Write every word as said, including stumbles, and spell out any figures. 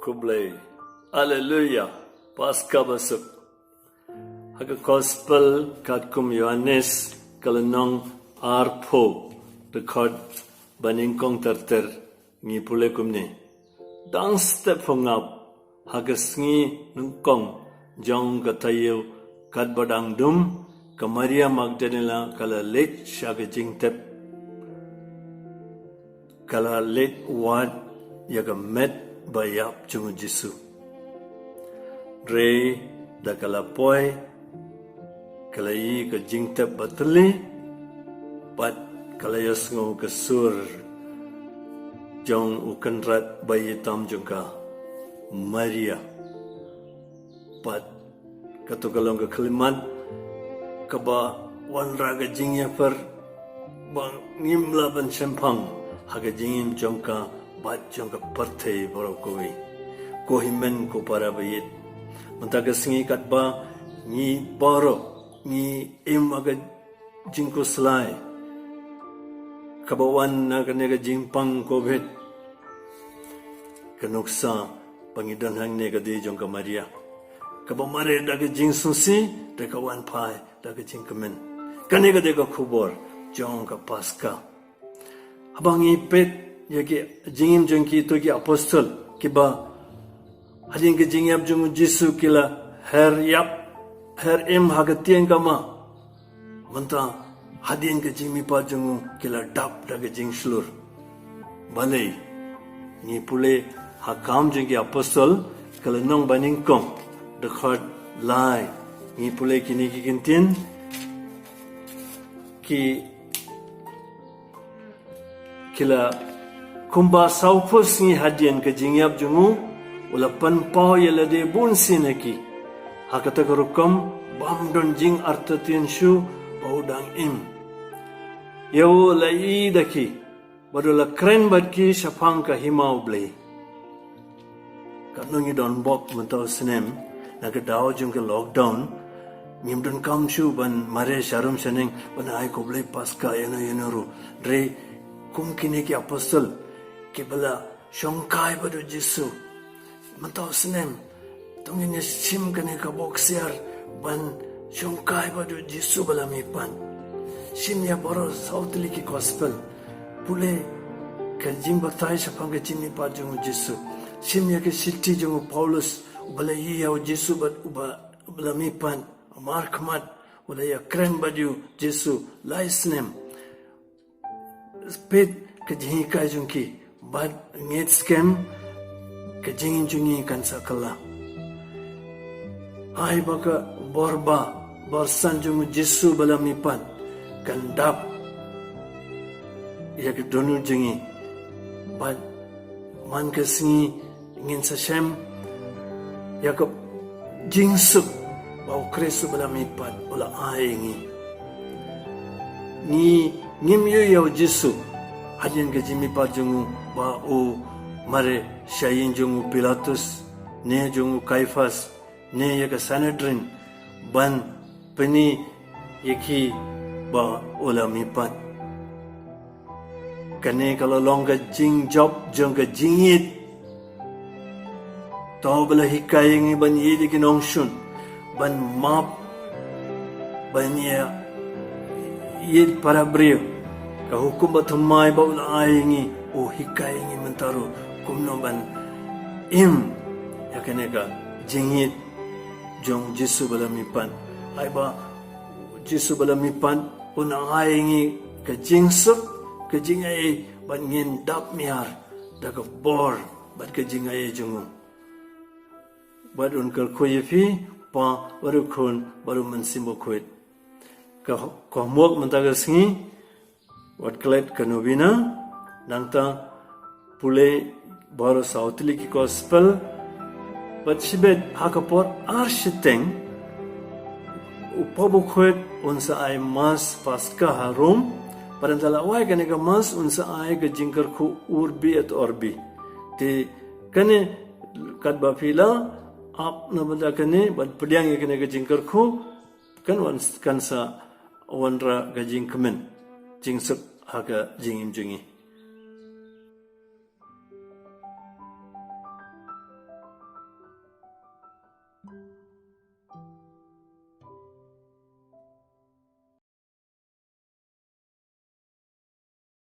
Khublei. Haleluya. Paska basuk. Ha ka Gospel katkum Ïoannis, ka lynnong arphew, dkhot banyngkong ter ter, ngi pule kumne: Dang step phew ngap, ha ka sngi nyngkong jong ka taïew katba dang dum, ka Maria Magdalena ka la leit sha ka jingtep. Ka la leit wad ïa ka met ba ïap jong u Jisu. Hynrei da ka la poi, ka la ïohi ka jingtep ba thylli, bad ka la ïohsngew ka sur jong u kynrad ba ïeit tam jong ka, Maria. Bad kato ka long ka khyllipmat kaba wanrah ka jingïapher ba ngim lah ban shemphang ha ka jingim jong ka bad jong ka pyrthei baroh kawei. Ko hynmen ko para ba ïeit, mynta ka sngi katba ngi baroh ngi im ha ka jingkhuslai kaba wan na kane ka jingpang Covid, ka nuksa ba ngi don hangne ka dei jong ka Maria, kaba mareh da ka jingsngewsih, da ka wan phai da ka jingkmen. Kane ka dei ka khubor jong ka Paska. Haba ngi peit ïa ki jingim jong kito ki apostol kiba hadien ka jingïap jong u Jisu ki la her ïap, her im ha ka tieng kama. Mynta hadien ka jingmihpat jong u ki la dap da ka jingshlur. Balei? Ngi pule ha Kam jong ki Apostol, ka lynnong banyngkong, dkhot lai. Ngi pule kine ki kyntien, ki ki la, kumba sawphew sngi hadien ka jingïap jong u, u la pynpaw ïa lade bunsien ha ki. Ha kata ka rukom, bym don jingartatien shuh ba u dang im. Ïa u la ïohi da ki, bad u la kren bad ki shaphang ka hima U Blei. Katno ngi don bok mynta u snem, na ka daw jong ka lockdown, ngim don kam shuh ban mareh sharum shaneng, ban ai khublei Paska ïano ïano ruh. Hynrei kum kine ki apostol kiba la shongkai bad u Jisu mynta u snem, to ngin ïa shim kane ka bok ksiar ban shongkai bad u Jisu ba la mihpat. Shim ïa baroh saw tylli ki Gospel. Pule ka jingbatai shaphang ka jingmihpat jong u Jisu. Shim ïa ka shithi jong u Paulus, uba la ïohi ïa u Jisu bad uba, uba la mihpat, markhmat, u la ïakren bad u Jisu lai snem. Peit ka jinghikai jong ki, bad ngeit skhem ka jingim jong ngi kan sa kylla. Ai ba ka bor ba, bor san jong u Jisu ba la mihpat kan dap ïa ka dohnud jong ngi. Bad man ka sngi ngin sa shem ïa ka jingsuk ba u Khrist uba la mihpat u la ai ïa ngi. Ngi, ngim ïohi ïa u Jisu hadien ka jingmihpat jong u ba u mareh sha ïing jong u Pilatus, ne jong u Kaiphas, ne ïa ka Sanhedrin, ban pyni ïa ki ba u la mihpat. Kane ka la long ka jingjop jong ka jingïeit. To ba la hikai ïa ngi ban ïeit ïa ki nongshun, ban map, ban ïa ïeit para briew. Ka hukum ba thymmai ba u la ai ïa ngi, u hikai ïa ngi mynta ruh kumno ban im ïa kane ka jingïeit jong Jisu ba la mihpat. Ai ba Jisu ba la mihpat un ai ïa ngi ka jingsuk, ka jingaiei, bad ngin dap miar da ka bor bad ka jingaiei jong u. Bad un kyrkhu ïa phi, Pa, bad u Khun, bad u Mynsiem Bakhuid. Ka, ka homework mynta ka sngi, wat klet ka novena, nangta pule baroh saw tylli ki Gospel, bad shibit ha ka por ar shiteng, u Papa Bakhuid un sa ai Mass Paska ha Rome, bad ynda la wai kane ka Mass un sa ai ka jingkyrkhu Urbi et Orbi. Te kane katba phi la ap na bynta kane, bad pdiang ïa kane ka jingkyrkhu, kan wan, kan sa wanrah ka jingkmen, jingsuk ha ka jingim jong ngi.